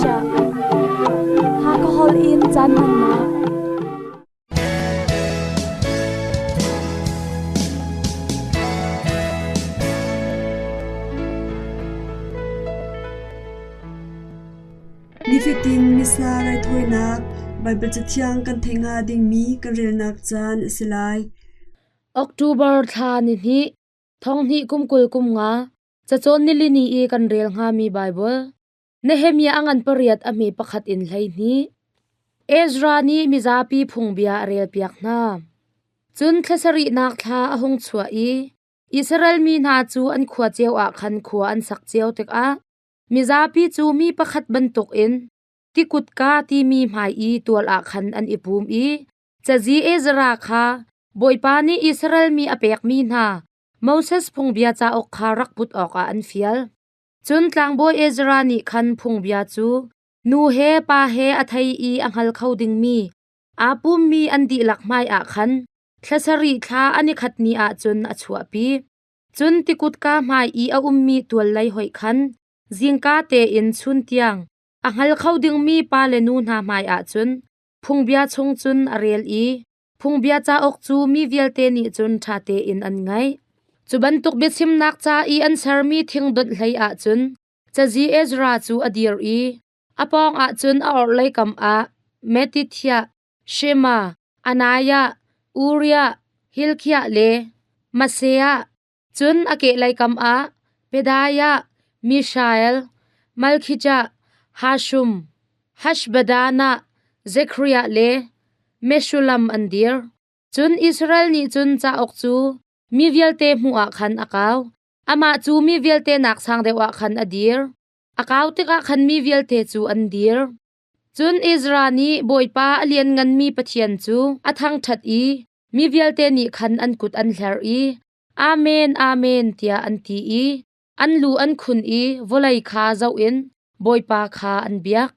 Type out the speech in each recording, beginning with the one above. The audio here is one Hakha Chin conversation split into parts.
chiah. Hakha holh in caan hmannak. Nifatin Missa raithawinak Baibal Cathiang kan theih hnga dingmi kan relnak caan a si lai. October thla ni hnih, thong hnih kum 20 kum nga, cacawn nilini i kan rel hngami Baibal. Nehemiah a ngan pariat a hme pakhat in 12. Ezra nih mizapi phungbia a relpiak hna. Cun thla sarihnak thla a hung chuah i Israel mi hna cu an khua cio ah khan khua an sak cio tikah mizapi cu mi pakhat bantukin tikutka timi hmai i tual ah khan an i pum i cazi Ezra kha Bawipa nih Israel mi a pekmi hna Moses phungbia cauk kha rak put awkah an fial. Cun tlangbawi Ezra nih khan phungbia cu nu he pa he a thei i a hngal kho dingmi aa pummi an dihlak hmaiah khan thla sarih thla an i khat ni ah cun a chuahpi. Cun tikutka hmai i a ummi tual lei hoih khan zingka tein chun tiang a hngal kho dingmi pa le nu hna hmaiah cun phungbia chung cun a rel i Phungbia cauk cu mi vialte nih cun ṭha tein an ngaih. Cu bantuk biachimnak ca i an sermi thing donh hlei ah cun cazi Ezra cu a dir i a pawngah cun a orhlei kam ah Mattithiah, Shema, Anaiah, Uriah, Hilkiah le Maseah, cun a kehlei kam ah Pedaiah, Mishael, Malkhijah, Hashum, Hashbaddanah, Zekhariah le Meshullam an dir. Cun Israel nih cun cauk cu mi vialte hmuh ah khan a kau. Amah cu mi vialte nak sang deuh ah khan a dir. A kau tikah khan mi vialte cu an dir. Cun Ezra nih Bawipa a liannganmi Pathian cu a thangṭhat i mi vialte nih khan an kut an hler i, Amen, Amen, tiah an ti i an lu an khun i vawlei kha zoh in Bawipa kha an biak.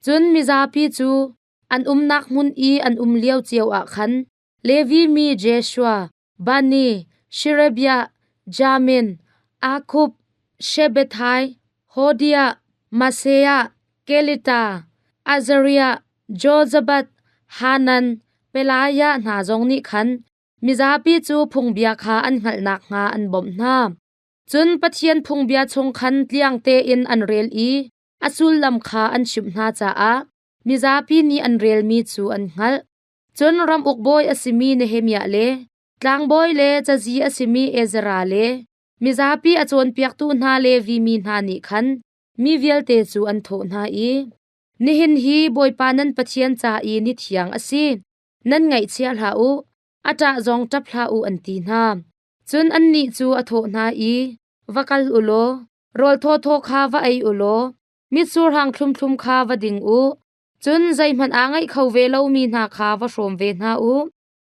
Cun mizapi cu an umnak hmun i an um lio cio ah khan Levi mi Jeshua, Bani, Sherebiah, Jamin, Akkub, Shabbethai, Hodiah, Maaseiah, Kelita, Azariah, Jozabad, Hanan, Pelaiah hna zong nih khan mizapi cu phungbia kha an hngalh nakhnga an bawmh hna. Cun Pathian phungbia chung khan tliang tein an rel i a sullam kha an chimh hna caah mizapi nih an relmi cu an hngalh. Cun ramuk bawi a simi Nehemiah le tlangbawi le cazi a simi Ezra le mizapi a cawnpiaktu hna Levi mi hna nih khan mi vialte cu an thawh hna i, Nihin hi Bawipa nan Pathian ca i ni thiang a si. Nan ngaihchia hlah u, a ṭah zong ṭap hlah u, an ti hna. Cun annih cu a thawh hna i, Va kal u law, rawl thawthaw kha va ei u law, mitsur hang thlumthlum kha va ding u, cun zeihmanh aa ngaih kho ve lomi hna kha va hrawm ve hna u.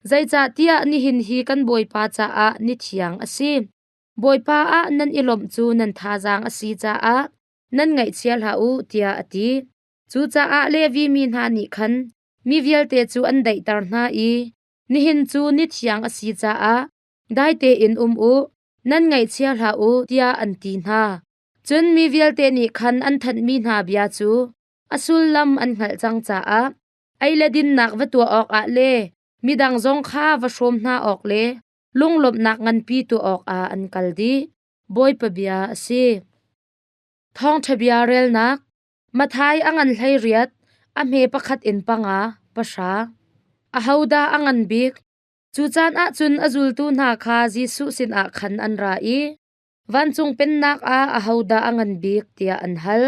Zeicahtiah nihin hi kan Bawipa caah ni thiang a si. Bawipa ah nan i lawmh cu nan thazaang a si caah nan ngaihchia hlah u, tiah a ti. Cucaah Levi mi hna nih khan mi vialte cu an daihter hna i nihin cu ni thiang a si caah dai tein um u, nan ngaihchia hlah u, tiah an ti hna. Cun mi vialte nih khan an thanhmi hna bia cu a sullam an hngalh cang caah ei le dinnak va tuah awkah le midang zong kha va hrawm hna awk le lunglawmhnak nganpi tuah awkah an kal dih. Bawipa bia a si. Thawngṭha bia relnak Matthai a ngan 18, a hme pakhat in panga, pahra. Ahodah a ngan bik? Cu caan ah cun a zultu hna kha Jesuh sinah khan an ra i, Vancung Pennak ah ahodah a ngan bik tiah an hal.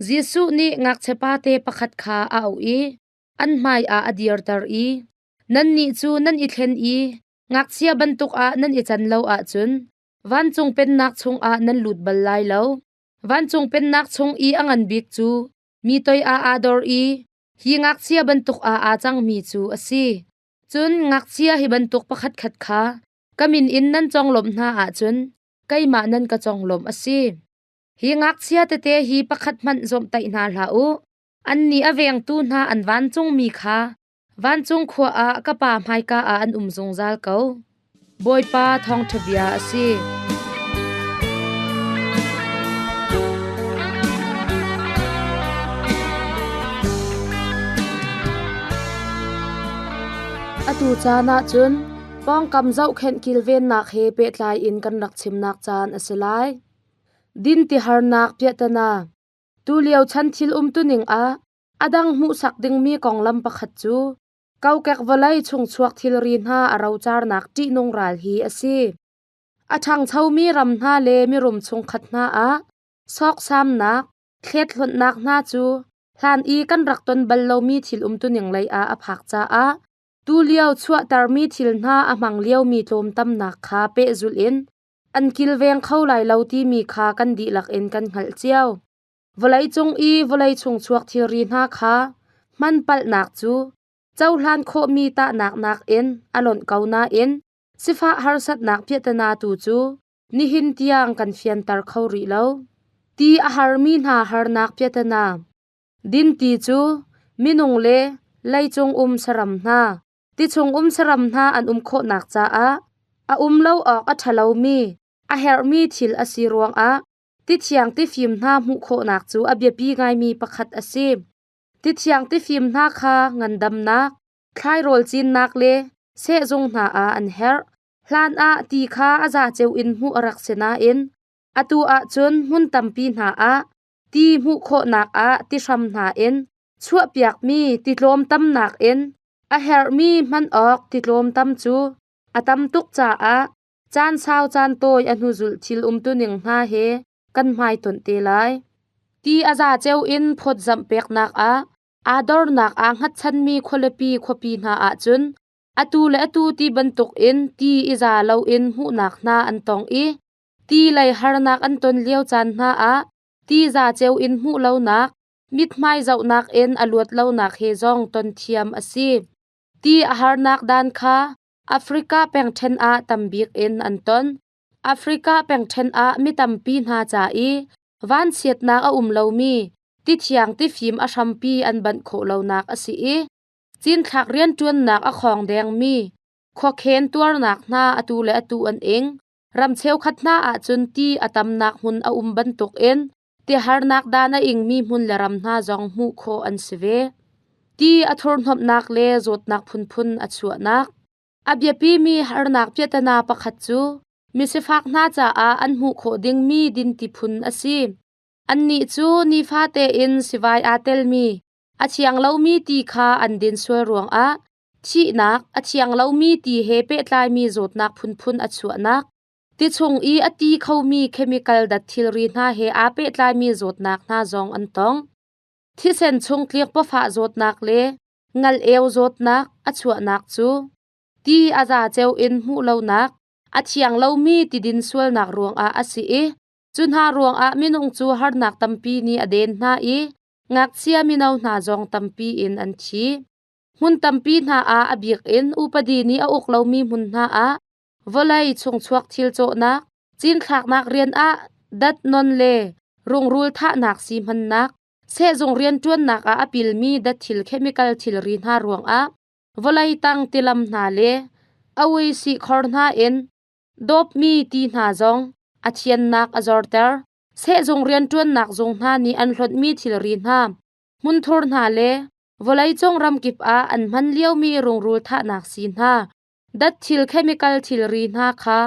Jesuh nih ngakchiapate pakhat kha a auh i an hmaiah a dirter i, Nannih cu nan i thlen i ngakchia bantuk ah nan i can lo ahcun vancung pennak chungah nan lut bal lai lo. Vancung pennak chung i a ngan bik cu mi toi ah aa dor i hi ngakchia bantuk ah aa cangmi cu a si. Cun ngakchia hi bantuk pakhatkhat kha ka min in nan conglawmh hna ahcun keimah nan ka conglawmh a si. Hi ngakchia tete hi pakhat hmanh zawmhtaih hna hlah u. Annih a vengtu hna an vancungmi kha vancung khua ah ka Pa hmaika ah an um zungzal ko. Bawipa thawngṭha bia a si. Atu caan ahcun pawngkam zohkhenh kilvennak he pehtlai in kan rak chimnak caan a si lai. Dinti harnak piahtana. Tulio chan thil umtuning ah a dang hmuhsak dingmi konglam pakhat cu kokek vawlei chungchuak thilri hna a rocarnak ṭihnung ral hi a si. A ṭhangchomi ram hna le mirum chungkhat hna ah sawksamnak, thlethlonhnak hna cu hlan i kan rak ton bal lomi thil umtuning lei ah a phak caah tulio chuahtermi thil hna a hmang liomi tlawmtamnak kha pehzulh in an kilveng kho lai lo timi kha kan dihlak in kan hngalh cio. Vawleicung i vawlei chungchuak thilri hna kha hman palhnak cu cohlan khawhmi tahnak nakin a lonh ko nain sifah harsatnak piahtana tu cu nihin tiang kan fianter kho rih lo. Ti a harmi hna harnak piahtana. Dinti cu minung le leicung um saram hna, tichung um saram hna an um khawhnak caah a um lo awk a ṭhalomi, a herhmi thil a si ruangah tithiang tifim hna hmuh khawhnak cu a biapi ngaimi pakhat a si. Tithiang tifim hna kha ngandamnak, thlairawl cinnak le sehzung hna ah an herh. Hlan ah ti kha a zaceo in hmuh a rak si nain atu ahcun hmun tampi hna ah ti hmuh khawhnak ah tihram hna in chuahpiakmi ti tlawmtamnak in a herhmi hman awk ti tlawmtam cu a tam tuk caah caan sau caan tawi a hnuzulh thil umtuning hna he kan hmaitonh te lai. Ti a zaceo in phawtzamh peknak ah aa dornak aa hngatchanmi khualipi khuapi hna ahcun atu le atu ti bantukin ti i za loin hmuhnak hna an tong i ti lei harnak an ton lio caan hna ah ti zaceo in hmuh lonak, mithmai zohnak in a luat lonak he zong ton thiam a si. Ti a harnak dan kha Africa pengṭhen ah tambik in an ton. Africa pengṭhen ah mi tampi hna ca i vanchiatnak a um lomi tithiang tifim a hrampi an banh khawh lonak a si i cinthlak rianṭuannak a khawng dengmi khuakhen tuarnak hna atu le atu an ing. Ram cheukhat hna ahcun ti a tamnak hmun a um bantukin tiharnak dan a ingmi hmun le ram hna zong hmuh khawh an si ve. Ti a thurhnomhnak le zawtnak phunphun a chuahnak. A biapimi harnak piahtana pakhat cu misifak hna caah an hmuh khawh dingmi dinti phun a si. Annih cu nifate in sivai aa telmi, a thiang lomi ti kha an din sual ruangah thihnak, a thiang lomi ti he pehtlaimi zawtnak phunphun a chuahnak, ti chung i a ti khomi chemical dat thilri hna he aa pehtlaimi zawtnak hna zong an tong. Thisen chung tlik pawfah zawtnak le ngal-eu zawtnak a chuahnak cu ti a zaceo in hmuh lonak, a thiang lomi tidin sualnak ruangah a si i cu hna ruangah minung cu harnak tampi nih a den hna i ngakchia mino hna zong tampi in an thi. Hmun tampi hna ah a bik in upadi nih a uk lomi hmun hna ah vawlei chungchuak thil cawhnak, cinthlaknak rian ah dat non le rungrul thahnak sii hmannak, sehzung rianṭuannak ah a pilmi datthil chemical thilri hna ruangah vawlei tang tilam hna le awisi khor hna in dawpmi ti hna zong a thiannak a zorter. Sehzung rianṭuannak zung hna nih an hlonhmi thilri hna, hmunthur hna le vawleicung ramkip ah an hman liomi rungrul thahnak sii hna, datthil chemical thilri hna kha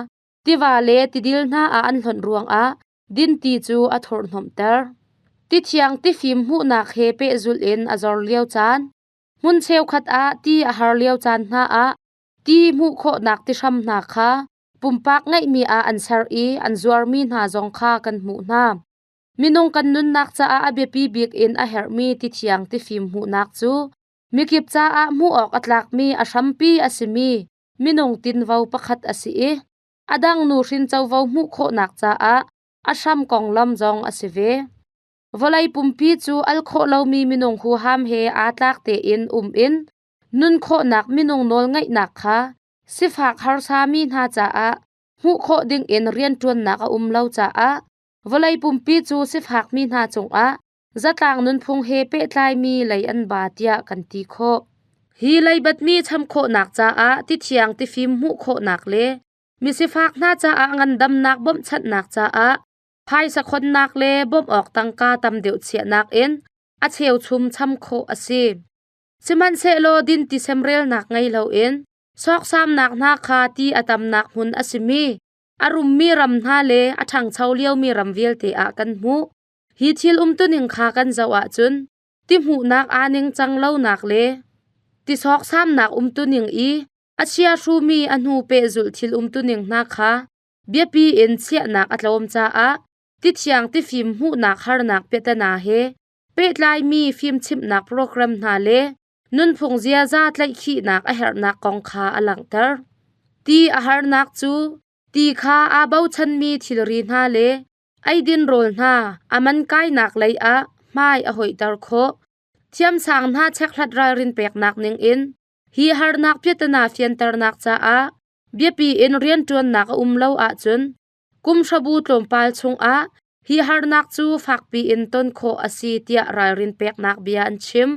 tiva le tidil hna ah an hlonh ruangah dinti cu a thurhhnawmhter. Tithiang tifim hmuhnak he pehzulh in a zor lio caan, hmun cheukhat ah ti a har lio caan hna ah ti hmuh khawhnak tihram hna kha pumpak ngeihmi ah an ser i an zuarmi hna zong kha kan hmuh hna. Minung kan nunnak caah a biapi bik in a herhmi tithiang tifim hmuhnak cu mikip caah hmuh awk a tlakmi a hrampi a simi minung tinvo pakhat a si i a dang nuhrin covo hmuh khawhnak caah a hram konglam zong a si ve. Vawlei pumpi cu al khawh lomi minung huham he aa tlak tein um in nun khawhnak minung nawlngeihnak kha sifak harsami hna caah hmuh khawh dingin rianṭuannak a um lo caah vawlei pumpi cu sifakmi hna cungah zatlang nunphung he pehtlaimi lei an ba tiah kan ti khawh. Hi leibatmi cham khawhnak caah tithiang tifim hmuh khawhnak le misifak hna caah ngandamnak bawmhchanhnak caah phaisa khonnak le bawmh awk tangka tam deuh chiahnak in a cheuchum cham khawh a si. Sihmanhsehlaw dinti semrelnak ngei loin. Sawksamnak hna kha ti a tamnak hmun a simi a rummi ram hna le a ṭhangcho liomi ram vialte ah kan hmuh. Hi thil umtuning kha kan zoh ahcun ti hmuhnak aa ningcang lonak le ti sawksamnak umtuning i a chiahrumi a hnu pehzulh thil umtuning hna kha biapi in chiahnak a tlawm caah ti thiang tifim hmuhnak harnak piahtana he pehtlaimi fimchimhnak program hna le nunphung ziaza tlaihkhihnak a herhnak kong kha a langhter. Ti a harnak cu ti kha aa bochanmi thilri hna le eidin rawl hna a man kainak lei ah hmai a hoihter khawh. Thiamsang hna chekhlat ralrin peknak ningin hi harnak piahtana fianternak caah biapi in rianṭuannak a um lo ahcun kum hrabu tlawmpal chungah hi harnak cu fakpi in ton khawh a si tiah ralrin peknak bia an chim.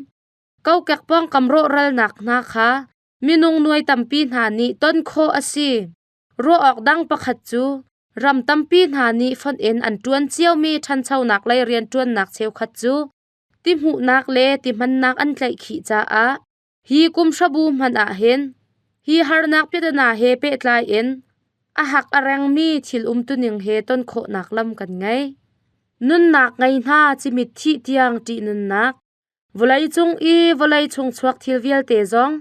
Kokek pawngkam rawhralnak hna kha minung nuai tampi hna nih ton khawh a si. Ruah awk dang pakhat cu ram tampi hna nih fonh in an ṭuan ciomi ṭhanchonak lei rianṭuannak cheukhat cu ti hmuhnak le ti hmannak an tlaihkhih caah hi kum hrabu hmanh ah hin hi harnak piahtana he pehtlai in a hak a rengmi thil umtuning he ton khawhnak lam kan ngei. Nunnak ngei hna cimit thih tiang ṭihnunnak Vawleicung i vawlei chungchuak thil vialte zong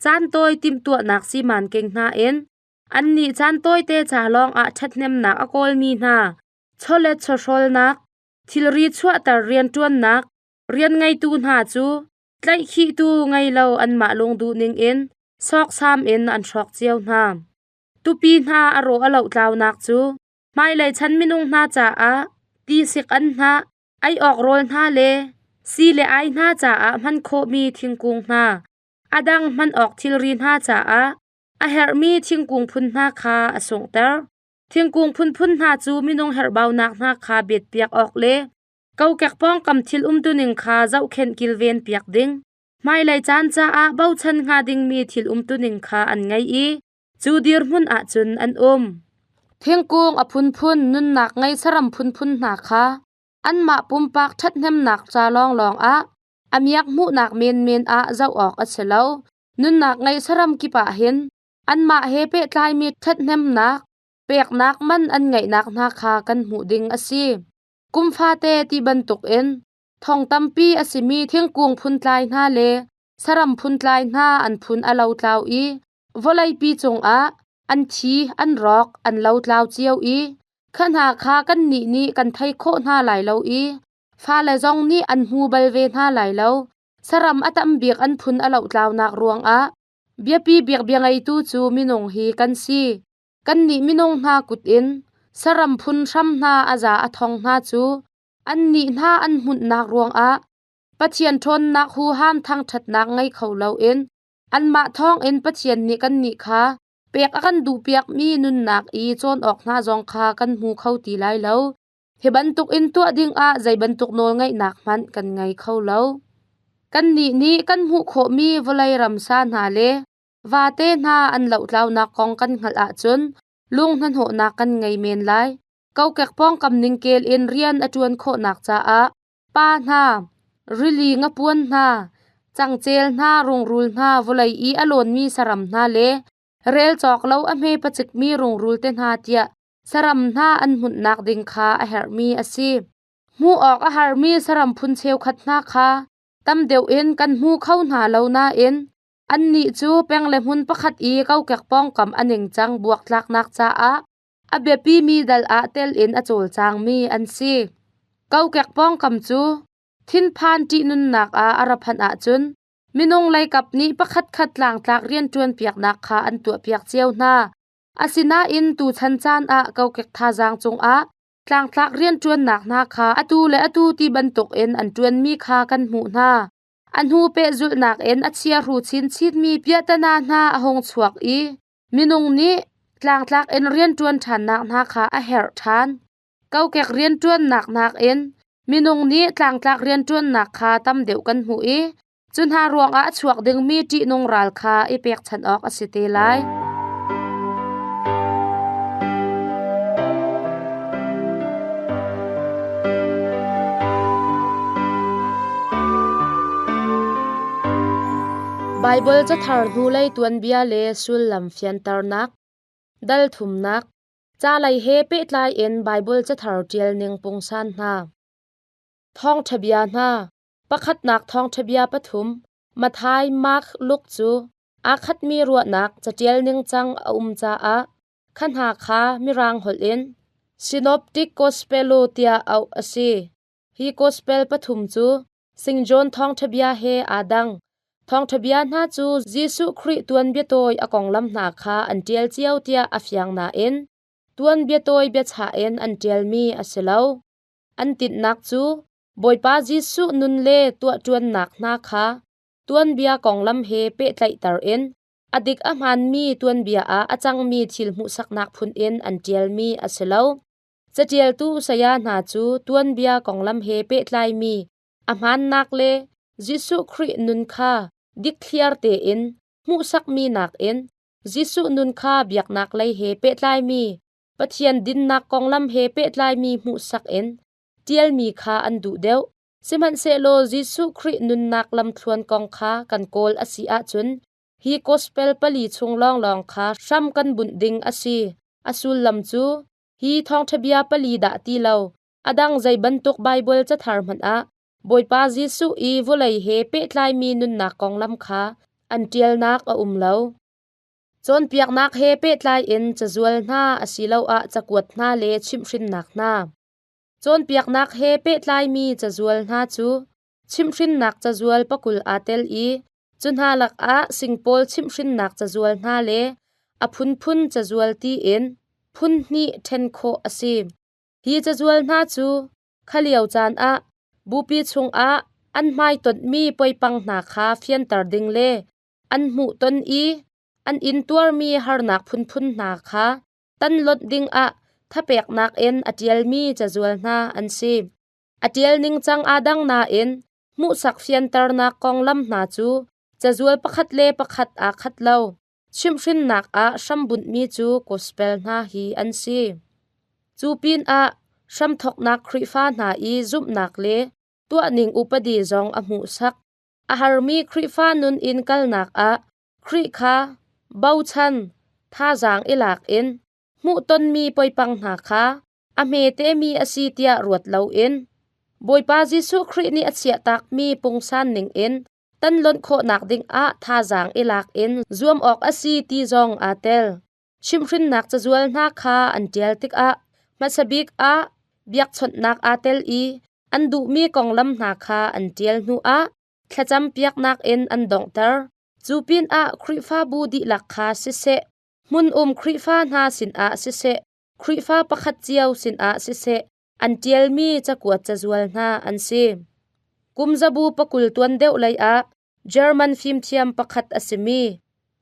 caan tawi timhtuahnak siman keng hna in annih caan tawite ca lawngah ṭhathnemnak a kawlmi hna chawlet chawhrawlnak, thilri chuahter rianṭuannak, rian ngeitu hna cu tlaihkhihtu ngei lo anmah lungduh ningin sawksam in an hrawk cio hna. Tupi hna a rawh a lohtlaunak cu hmailei chan minung hna caah tisik an hnah, ei awk rawl hna le si le ai hna caah hman khawhmi thingkung hna, a dang hman awk thilri hna caah a herhmi thingkung phun hna kha a sunghter. Thingkung phunphun hna cu minung herhbaunak hna kha betpiak awk le kokek pawngkam thil umtuning kha zohkhenh kilven piak ding. Hmailei caan caah bochan hnga dingmi thil umtuning kha an ngei i cu dirhmun ahcun an um. Thingkung a phunphun, nunnak ngei saram phunphun hna kha anmah pumpak ṭhathnemnak ca lawnglawng ah a miak hmuhnak menmen ah zoh awk a si lo. Nunnak ngei saram kip ah hin anmah he pehtlaimi ṭhathnemnak peknak man an ngeihnak hna kha kan hmuh ding a si. Kum fate ti bantukin thong tampi a simi thingkung phuntlai hna le saram phuntlai hna an phun a lotlau i vawleipi cungah an thi, an rawk, an lotlau cio i kha hna kha kannih nih kan thei khawh hna lai lo i fale zong nih an hmu bal ve hna lai lo. Saram a tam bik an phun a lohtlaunak ruangah biapi bik bia ngeitu cu minung hi kan si. Kannih minung hna kut in saram phun hram hna a za a thong hna cu annih hna an hmunhnak ruangah Pathian ṭhawnnak huham thangṭhatnak ngei kho loin anmah thawngin Pathian nih kannih kha pek a kan duhpiakmi nunnak i cawn awk hna zong kha kan hmu kho ti lai lo. Hi bantukin tuah dingah zei bantuk nawlngeihnak hmanh kan ngei kho lo. Kannih nih kan hmuh khawhmi vawlei ramsa hna le vate hna an lohtlaunak kong kan hngalh ahcun lung hnahnawhnak kan ngei men lai. Kokek pawngkam ningkel in rian a ṭuan khawhnak caah pa hna, rili ngapuan hna, cangcel hna, rungrul hna, vawlei i a lawnmi saram hna le rel cawk lo a hme pacikmi rungrul te hna tiah saram hna an hmunhnak ding kha a herhmi a si. Hmuh awk a harmi saram phun cheukhat hna kha tam deuh in kan hmu kho hna lo nain annih cu peng le hmun pakhat i kokek pawngkam a ningcang buaktlaknak caah a biapimi dal ah tel in a cawlcangmi an si. Kokek pawngkam cu thinphan ṭihnunnak ah a ra phanh ahcun minung leikap nih pakhatkhat tlangtlak rianṭuan piaknak kha an tuahpiak cio hna. Asinain tuchan caan ah kokek thazaang cungah tlangtlak rianṭuannak hna kha atu le atu ti bantukin an ṭuanmi kha kan hmuh hna. A hnu pehzulhnak in a chiahru chinchinmi piahtana hna a hung chuak i minung nih tlangtlak in rianṭuan ṭhannak hna kha a herh ṭhan. Kokek rianṭuannak nakin minung nih tlangtlak rianṭuannak kha tam deuh kan hmuh i cu hna ruangah a chuak dingmi ṭihnung ral kha i pekchanh awk a si te lai. Baibal cathar hnulei tuanbia le sullam fianternak. Dal thumnak. Ca lei he pehtlai in Baibal cathar ṭial ning pungsan hna. Thawngṭha bia hna. Pakhatnak thawngṭha bia pathum. Matthai, Mark, Luke cu aa khatmi ruahnak caṭial ningcang a um caah kha hna kha Mirang holh in Synoptic Gospel tiah auh a si. Hi Gospel pathum cu St. John Thawngṭha Bia he aa dang. Thawngṭha Bia hna cu Jesuh Khrih tuanbia tawi a konglam hna kha an ṭial cio tiah a fiang nain tuanbia tawi biachah in an ṭialmi a si lo. An tinhnak cu Bawipa Jesuh nun le tuahṭuannak hna kha tuanbia konglam he pehtlaihter in a dik a hmaanmi tuanbia ah a cangmi thil hmuhsaknak phun in an ṭialmi a si lo. Caṭialtu saya hna cu tuanbia konglam he pehtlaimi a hmaannak le Jesuh Khrih nun kha dikthliar tein hmuhsakmi nakin Jesuh nun kha biaknak lei he pehtlaimi Pathian dinnak konglam he pehtlaimi hmuhsak in ṭialmi kha an duh deuh. Sihmanhsehlaw Jesuh Khrih nunnak lamthluan kong kha kan kawl a si ahcun hi gospel pali chung lawnglawng kha hram kan bunh ding a si. A sullam cu hi thawngṭha bia pali dah ti lo, a dang zei bantuk Baibal cathar hmanh ah Bawipa Jesuh i vawlei he pehtlaimi nunnak konglam kha an ṭialnak a um lo. Cawnpiaknak he pehtlai in cazual hna asiloah cakuat hna le chimhhrinnak hna. Cawnpiaknak he pehtlaimi cazual hna cu chimhhrinnak cazual pakul aa tel i cu hna lakah singpawl chimhhrinnak cazual hna le a phunphun cazual tiin phun hnih ṭhen khawh a si. Hi cazual hna cu kha lio caan ah bupi chungah an hmaitonhmi poipang hna kha fianter ding le an hmuhton i an intuarmi harnak phunphun hna kha tanlonh dingah thapeknak in a ṭialmi cazual hna an si. A ṭial ningcang aa dang nain hmuhsak fianternak konglam hna cu cazual pakhat le pakhat aa khat lo. Chimhhrinnak ah hrambunhmi cu gospel hna hi an si. Cu pinah hramthawknak Khrihfa hna i zumhnak le tuahning upadi zong a hmuhsak. A harmi Khrihfa nun in kalnak ah Khrih kha bochan, thazaang i lak in hmuhtonmi poipang hna kha a hmetemi a si tiah ruat loin Bawipa Jesuh Khrih nih a chiahtakmi pungsan ningin tan lonh khawhnak dingah thazaang i lak in zuam awk a si ti zong aa tel. Chimhhrinnak cazual hna kha an ṭial tikah hmasa bik ah biakchawnhnak aa tel i an duhmi konglam hna kha an ṭial hnuah thlacampiaknak in an donghter. Cu pinah Khrihfabu dihlak kha siseh, hmun um Khrihfa hna sinah siseh, Khrihfa pakhat cio sinah siseh, an ṭialmi cakuat cazual hna an si. Kumzabu pakul tuan deuh lei ah German fimthiam pakhat a simi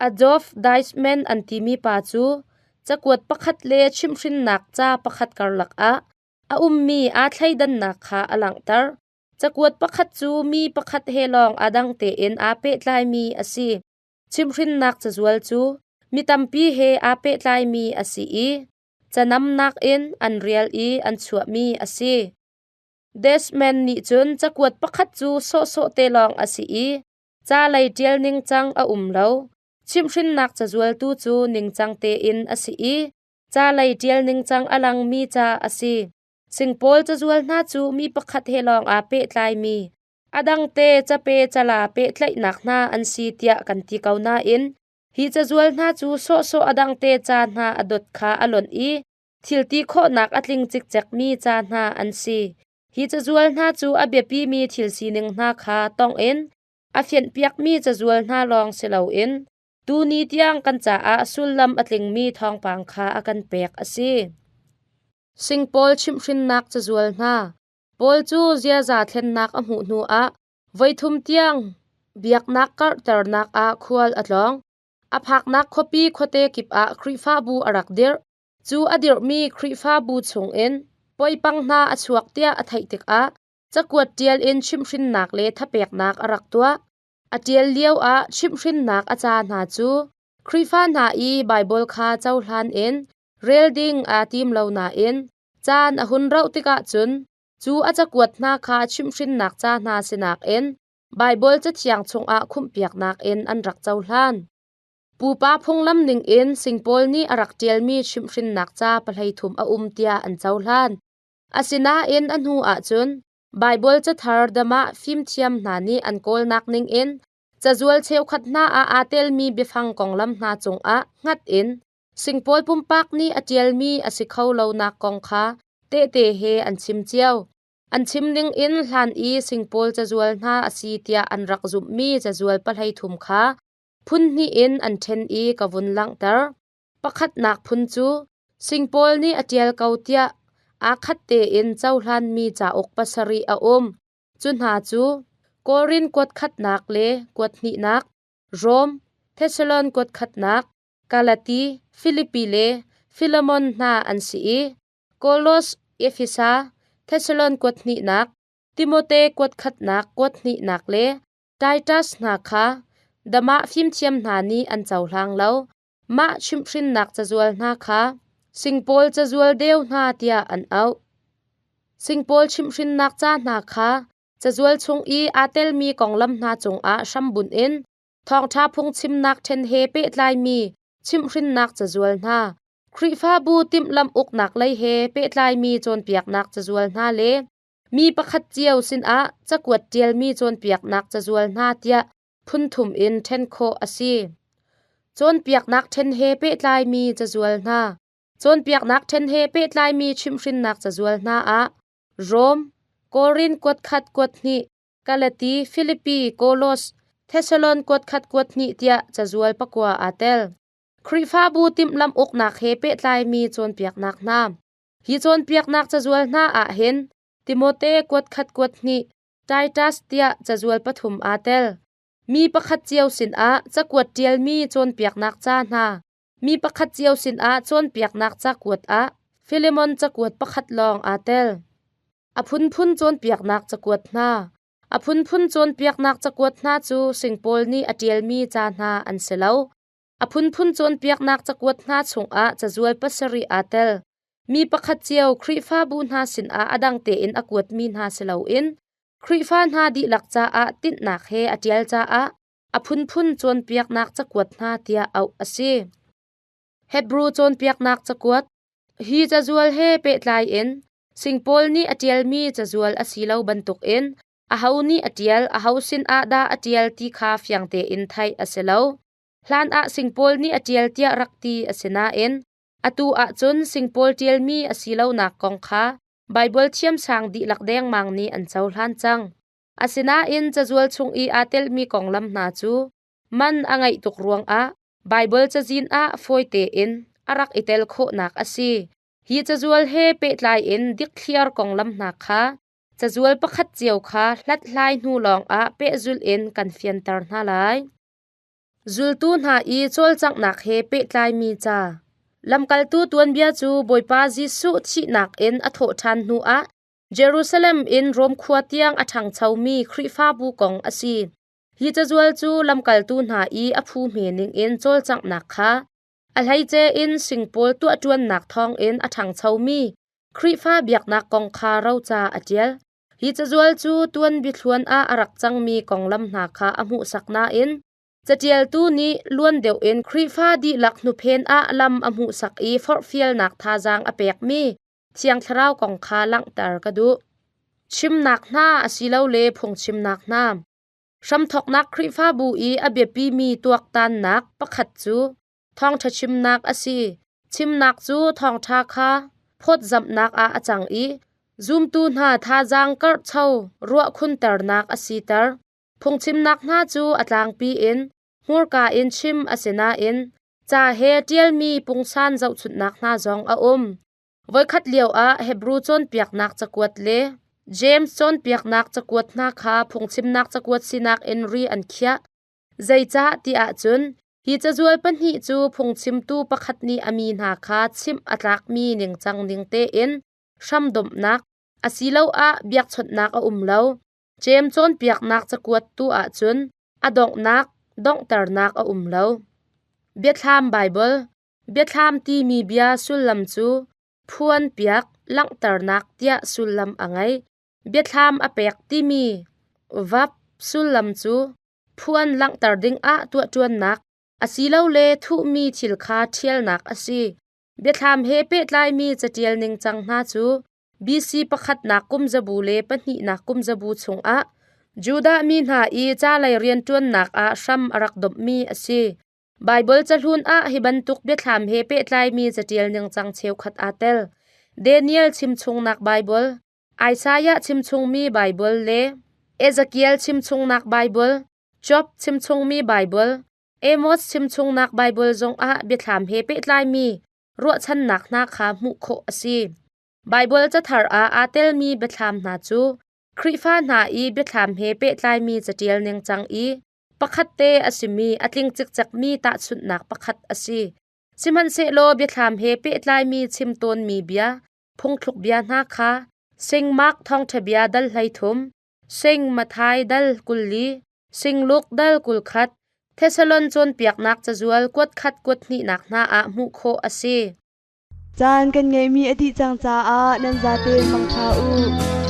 Adolf Deichmann an timi pa cu cakuat pakhat le chimhhrinnak ca pakhat karlak ah a ummi aa thleidannak kha a langhter. Cakuat pakhat cu mi pakhat he lawng aa dang tein aa pehtlaimi a si. Chimhhrinnak cazual cu mi tampi he aa pehtlaimi a si i canamnak in an rial i an chuahmi a si. Desmond nih cun cakuat pakhat cu sawhsawh te lawng a si i ca lei ṭial ningcang a um lo. Chimhhrinnak cazual tu cu ningcang tein a si i ca lei ṭial ningcang a langmi ca a si. Singpawl cazual hna cu mi pakhat he lawng aa pehtlaimi, a dangte cape cala pehtlaihnak hna an si tiah kan ti ko nain hi cazual hna cu sawhsawh a dangte ca hna a dot kha a lonh i thil ti khawhnak a tling cikcekmi ca hna an si. Hi cazual hna cu a biapimi thil sining hna kha tong in a fianhpiakmi cazual hna lawng si loin tuni tiang kan caah sullam a tlingmi thawngpang kha a kan pek a si. Singpaul chimhhrinnak cazual hna. Paul cu ziaza thlennak a hmuh hnuah voithum tiang biaknak karhternak ah khual a tlawng. A phaknak khuapi khuate kip ah Khrihfabu a rak dirh. Cu a dirhmi Khrihfabu chungin poipang hna a chuak tiah a theih tikah cakuat ṭial in chimhhrinnak le thapeknak a rak tuah. A ṭial lioah chimhhrinnak a ca hna cu Khrihfa hna i Baibal kha cohlan in rel ding aa tim lo nain caan a hun rauh tikah cun cu a cakuat hna kha chimhhrinnak ca hna si nakin Baibal Cathiang chungah khumhpiaknak in an rak cohlan. Pupa phunglam ningin Singpaul nih a rak ṭialmi chimhhrinnak ca 13 a um tiah an cohlan. Asinain a hnu ahcun Baibal cathar damah fimthiam hna nih an kawlnak ningin cazual cheukhat hna ah aa telmi biafang konglam hna cungah hngat in Singpaul pumpak nih a ṭialmi a si kho lonak kong kha tehte he an chim cio. An chim ningin hlan i Singpaul cazual hna a si tiah an rak zumhmi cazual 13 kha phun hnih in an ṭhen i ka vun langhter. Pakhatnak phun cu Singpaul nih a ṭial ko tiah aa khat tein cohlanmi cauk pasarih a um. Cu hna cu Korin kuat khatnak le kuat hnihnak, Rom, Thessalon kuat khatnak, Galati, Filipi le Filemon hna an si i Kolos, Efesa, Thessalon kuat hnihnak, Timote kuat khatnak kuat hnihnak le Titus hna kha Damah fimthiam hna nih an cohlang lo. Mah chimhhrinnak cazual hna kha Singpaul cazual deu hna tiah an auh. Singpaul chimhhrinnak ca hna kha cazual chung i aa telmi konglam hna cungah hrambunh in thawngṭha phungchimnak ṭhen he pehtlaimi chimhhrinnak cazual hna, Khrihfabu timhlamh uknak lei he pehtlaimi cawnpiaknak cazual hna le mi pakhat cio sinah cakuat ṭialmi cawnpiaknak cazual hna tiah phunthum in ṭhen khawh a si. Cawnpiaknak ṭhen he pehtlaimi cazual hna. Cawnpiaknak ṭhen he pehtlaimi chimhhrinnak cazual hna ah Rom, Korin kuat khat kuat hnih, Galati, Filipi, Kolos, Thessalon kuat khat kuat hnih tiah cazual pakua aa tel. Khrihfabu timhlamh uknak he pehtlaimi cawnpiaknak hna. Hi cawnpiaknak cazual hna ah hin Timote kuat khat kuat hnih, Titus tiah cazual pathum aa tel. Mi pakhat cio sinah cakuat ṭialmi cawnpiaknak ca hna. Mi pakhat cio sinah cawnpiaknak cakuat ah Filemon cakuat pakhat lawng aa tel. A phunphun cawnpiaknak cakuat hna. A phunphun cawnpiaknak cakuat hna cu Singpaul nih a ṭialmi ca hna an si lo. A phunphun cawnpiaknak cakuat hna chungah cazual pasarih aa tel. Mi pakhat cio Khrihfabu hna sinah a dang tein a kuatmi hna si loin Khrihfa hna dihlak caah tinhnak he a ṭial caah a phunphun cawnpiaknak cakuat hna tiah auh a si. Hebru cawnpiaknak cakuat. Hi cazual he pehtlai in Singpaul nih a ṭialmi cazual a si lo bantukin aho nih a ṭial, aho sinah dah a ṭial ti kha fiang tein theih a si lo. Hlan ah Singpaul nih a ṭial tiah rak ti a si nain atu ahcun Singpaul ṭialmi a si lonak kong kha Baibal thiamsang dihlak dengmang nih an cohlan cang. Asinain cazual chung i aa telmi konglam hna cu man a ngeih tuk ruangah Baibal cazin ah fawi tein a rak i tel khawhnak a si. Hi cazual he pehtlai in dikthliar konglam hna kha cazual pakhat cio kha hlathlai hnu lawngah pehzulh in kan fianter hna lai. Zultu hna i cawlcanghnak he pehtlaimi ca. Lamkaltu tuanbia cu Bawipa Jesuh thihnak in a thawhṭhan hnuah Jerusalem in Rom khua tiang a ṭhangchomi Khrihfabu kong a si. Hi cazual cu lamkaltu hna i a phu hme ningin cawlcanghnak kha a hleice in sing pawl tuahṭuannak thawngin a ṭhangchomi Khrihfa biaknak kong kha roca a ṭial. Hi cazual cu tuanbia ah a rak cangmi konglam hna kha a hmuhsak nain caṭialtu nih luan deuh in Khrihfa dihlak hnuphen ah lam a hmuhsak i forhfialnak thazaang a pekmi Thiang Thlarau kong kha langhter ka duh. Chimnak hna asilole phungchimnak hna. Hramthawknak Khrihfabu i a biapimi tuaktannak pakhat cu thawngṭha chimnak a si. Chimnak cu thawngṭha kha phawtzamhnak ah a cang i zumtu hna thazaang karhcho ruahkhunternak a siter. Phungchimnak hna cu a tlangpi in hmurka in chim a si nain ca he ṭialmi pungsan zohchunhnak hna zong a um. Voikhat lioah Hebru cawnpiaknak cakuat le James cawnpiaknak cakuat hna kha phungchimnak cakuat sinak in ri an khiah. Zeicah ti ahcun hi cazual pahnih cu phungchimtu pakhat nih a mi hna kha chimh a tlakmi ningcang ning tein hramdomhnak asiloah biakchawnhnak a um lo. Jeim cawnpiaknak cakuat tu ahcun a donghnak donghternak a um lo. Biathlam Baibal Biathlam timi bia sullam cu phuanpiak, langhternak tiah sullam a ngei. Biathlam a pek timi vap Sullam cu phuan langhter dingah tuahṭuannak asilole thuhmi thil kha ṭhialnak a si. Biathlam he pehtlaimi caṭial ningcang hna cu BC pakhatnak kumzabu le pahnihnak kumzabu chungah Judah mi hna i ca lei rianṭuannak ah hram a rak domhmi a si. Baibal cahlun ah hi bantuk biathlam he pehtlaimi caṭial ningcang cheukhat aa tel. Daniel chimchungnak Baibal, Isaiah chimchungmi Baibal le Ezekiel chimchungnak Baibal, Job chimchungmi Baibal, Amos chimchungnak Baibal zongah biathlam he pehtlaimi ruahchannak hna kha hmuh khawh a si. Baibal cathar ah aa telmi biathlam hna cu Khrihfa hna i biathlam he pehtlaimi caṭial ningcang i pakhat te a simi a tling cikcekmi tahchunhnak pakhat a si. Sihmanhsehlaw biathlam he pehtlaimi chim tawnmi bia, phungthluk bia hna kha Sing Mark thawngṭha bia dal 13, Sing Matthai dal 24, Sing Luke dal 21, Thesalon cawnpiaknak cazual kuat khat kuat hnihnak hna ah hmuh khawh a si. Caan kan ngeihmi a dih cang caah nan zate mangṭha u.